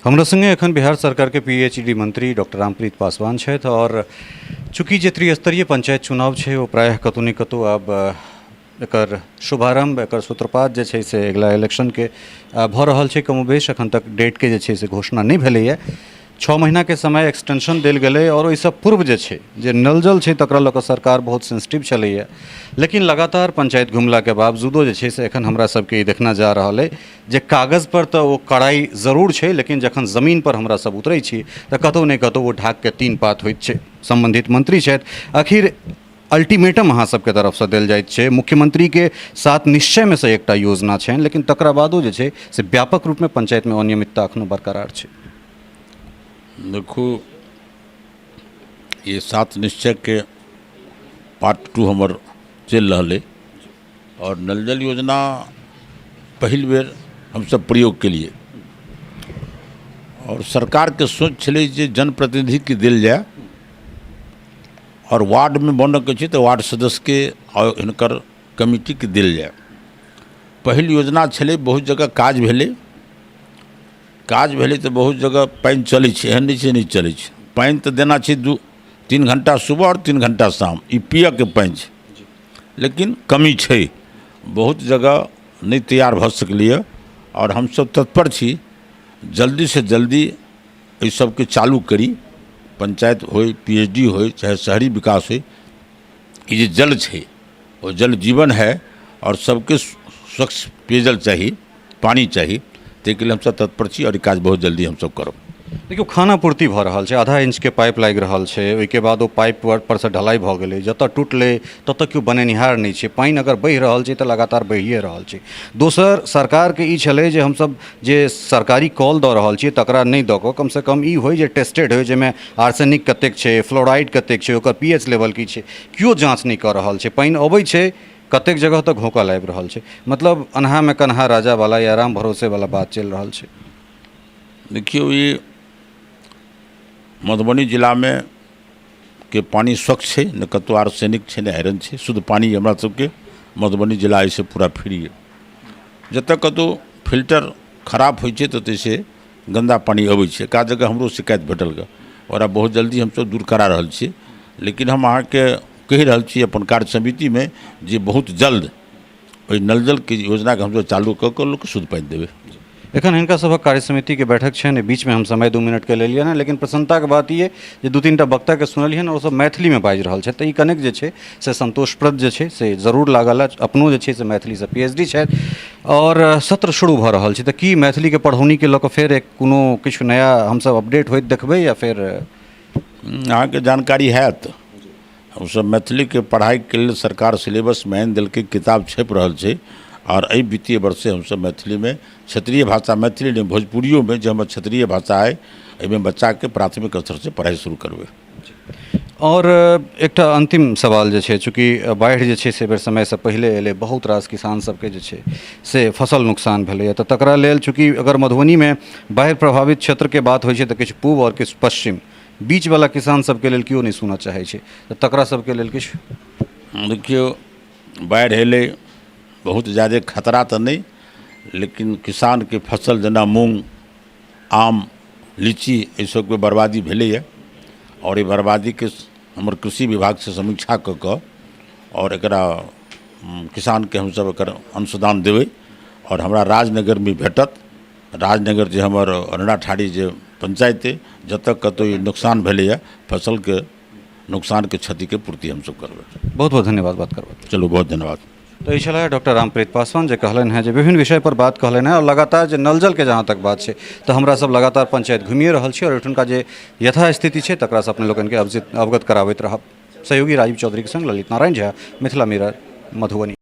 हमरा संगे एखन बिहार सरकारके पीएचडी मंत्री डॉक्टर रामप्रीत पासवान छथि आओर चूँकि जे त्रिस्तरीय पंचायत चुनाव छै ओ प्रायः कतहु ने कतहु आब एकर शुभारम्भ एकर सूत्रपात जे छै से अगिला इलेक्शनके भऽ रहल छै। कमोबेश एखन तक डेटके जे छै से घोषणा नहि भेलैए। 6 महीनाके समय एक्सटेंशन देल गेलै आओर ओहिसँ पूर्व जे छै जे नल जल छै तकरा लऽ कऽ सरकार बहुत सेंसिटिव छलैए, लेकिन लगातार पंचायत घुमलाके बावजूदो जे छै से एखन हमरा सबके ई देखना जा रहल अइ जे कागजपर तऽ ओ कड़ाइ जरूर छै, लेकिन जखन जमीनपर हमरा सब उतरै छी तऽ कतहु ने कतहु ओ ढाकके तीन पात होइत छै। सम्बन्धित मंत्री छथि, आखिर अल्टीमेटम अहाँ सबके तरफसँ देल जाइत छै, मुख्यमंत्रीके सात निश्चयमे सँ एकटा योजना छनि, लेकिन तकरा बादो जे छै से व्यापक रूपमे पंचायतमे अनियमितता एखनो बरकरार छै। देखू, ये सात निश्चयके पार्ट 2 हमर चलि रहल अइ आओर नल जल योजना पहिल बेर हमसब प्रयोग केलिए आओर सरकारके सोच छलै जे जनप्रतिनिधिके देल जाय आओर वार्डमे बनऽके छै तऽ वार्ड सदस्यके आओर हिनकर कमिटीके देल जाय। पहिल योजना छलै, बहुत जगह काज भेलै, काज भेलै तऽ बहुत जगह पानि चलै छै, एहन नहि छै नहि चलै छै। पानि तऽ देना छै 2-3 घण्टा सुबह आओर 3 घण्टा शाम, ई पियऽके पानि छै, लेकिन कमी छै, बहुत जगह नहि तैयार भऽ सकलैए आओर हमसब तत्पर छी जल्दीसँ जल्दी एहि सबके चालू करी, पंचायत होइ, पीएचडी होइ, चाहे शहरी विकास होइ। ई जे जल छै ओ जल जीवन है आओर सबके स्वच्छ पेयजल चाही, पानि चाही, ताहिके लेल हमसब तत्पर छी आओर ई काज बहुत जल्दी हमसब करब। देखियौ, खाना पूर्ति भऽ रहल छै, आधा इंचके पाइप लागि रहल छै, ओहिके बाद ओ पाइप परसँ ढलाई भऽ गेलै, जतऽ टूटलै ततऽ केओ बनेनिहार नहि छै, पानि अगर बहि रहल छै तऽ लगातार बहिए रहल छै। दोसर सरकारके ई छलै जे हमसब जे सरकारी कल दऽ रहल छियै तकरा नहि दऽ कऽ कमसँ कम ई होइ जे टेस्टेड होइ, जाहिमे आर्सेनिक कतेक छै, फ्लोराइड कतेक छै, ओकर पी एच लेवल की छै, केओ जाँच नहि कऽ रहल छै। पानि अबै छै, कतेक जगह तऽ घोकल आबि रहल छै, मतलब अन्हामे कन्हा राजावला या राम भरोसेवला बात चलि रहल छै। देखियौ, ई मधुबनी जिलामे के पानि स्वच्छ छै, नहि कतहु आर्सेनिक छै, नहि आयरन छै, शुद्ध पानि हमरा सबके मधुबनी जिला एहिसँ पूरा फ्री यऽ। जतऽ कतहु फिल्टर खराब होइ छै तऽ ओतऽसँ गन्दा पानि अबै छै। एकाध जगह हमरो शिकायत भेटल गऽ, ओकरा बहुत जल्दी हमसब दूर करा रहल छी, लेकिन हम अहाँके कहि रहल छी अपन कार्य समितिमे जे बहुत जल्द ओहि नल जलके योजनाके हमसब चालू कऽ कऽ लोकके शुद्ध पानि देबै। एखन हिनका सभक कार्य समितिके बैठक छनि, बीचमे हम समय 2 मिनटके लेलियनि हँ, लेकिन प्रसन्नताके बात ई अइ जे 2-3 टा वक्ताके सुनलियनि ओ सब मैथिलीमे बाजि रहल छथि, तऽ ई कनेक जे छै से सन्तोषप्रद जे छै से जरूर लागल अछि। अपनो जे छै से मैथिलीसँ पी एच डी छथि आओर सत्र शुरू भऽ रहल छै, तऽ की मैथिलीके पढ़ौनीके लऽ कऽ फेर एक कोनो किछु नया हमसब अपडेट होइत देखबै या फेर? अहाँके जानकारी हैत, हमसब मैथिलीके पढ़ाइके लेल सरकार सिलेबसमे आनि देलकै, किताब छपि रहल छै आओर एहि वित्तीय वर्षे हमसब मैथिलीमे क्षेत्रीय भाषा मैथिली नहि भोजपुरियोमे जे हमर क्षेत्रीय भाषा अइ एहिमे बच्चाके प्राथमिक स्तरसँ पढ़ाइ शुरू करबै। आओर एकटा अन्तिम सवाल जे छै, चूँकि बाढ़ि जे छै से बेर समयसँ पहिले एलै, बहुत रास किसान सबके जे छै से फसल नुकसान भेलैए, तऽ तकरा लेल चूँकि अगर मधुबनीमे बाढ़ि प्रभावित क्षेत्रके बात होइ छै तऽ किछु पूब आओर किछु पश्चिम, बीचवला किसान सबके लेल केओ नहि सुनऽ चाहै छै, तऽ तकरा सबके लेल किछु? देखियौ, बाढ़ि एलै, बहुत ज्यादे खतरा तऽ नहि, लेकिन किसानके फसल जेना मूँग, आम, लीची, एहि सबके बर्बादी भेलैए आओर एहि बर्बादीके हमर कृषि विभागसँ समीक्षा कऽ कऽ आओर एकरा किसानके हमसब एकर अंशदान देबै आओर हमरा राजनगरमे भेटत। राजनगर जे हमर अरना ठाढ़ी जे पंचायत अइ, जतऽ कतहु ई नुकसान भेलैए फसलके नुकसानके क्षतिके पूर्ति हमसब करबै। बहुत बहुत धन्यवाद बात करबाक। चलू, बहुत धन्यवाद। तऽ ई छलै डॉक्टर रामप्रीत पासवान जे कहलनि हेँ जे विभिन्न विषय पर बात कहलनि हेँ आओर लगातार जे नल जलके जहाँ तक बात छै तऽ हमरा सब लगातार पंचायत घुमिए रहल छी आओर एहिठुनका जे यथास्थिति छै तकरासँ अपने लोकनिके अवगत कराबैत रहब। सहयोगी राजीव चौधरीके संग ललित नारायण झा, मिथिला मिरर, मधुबनी।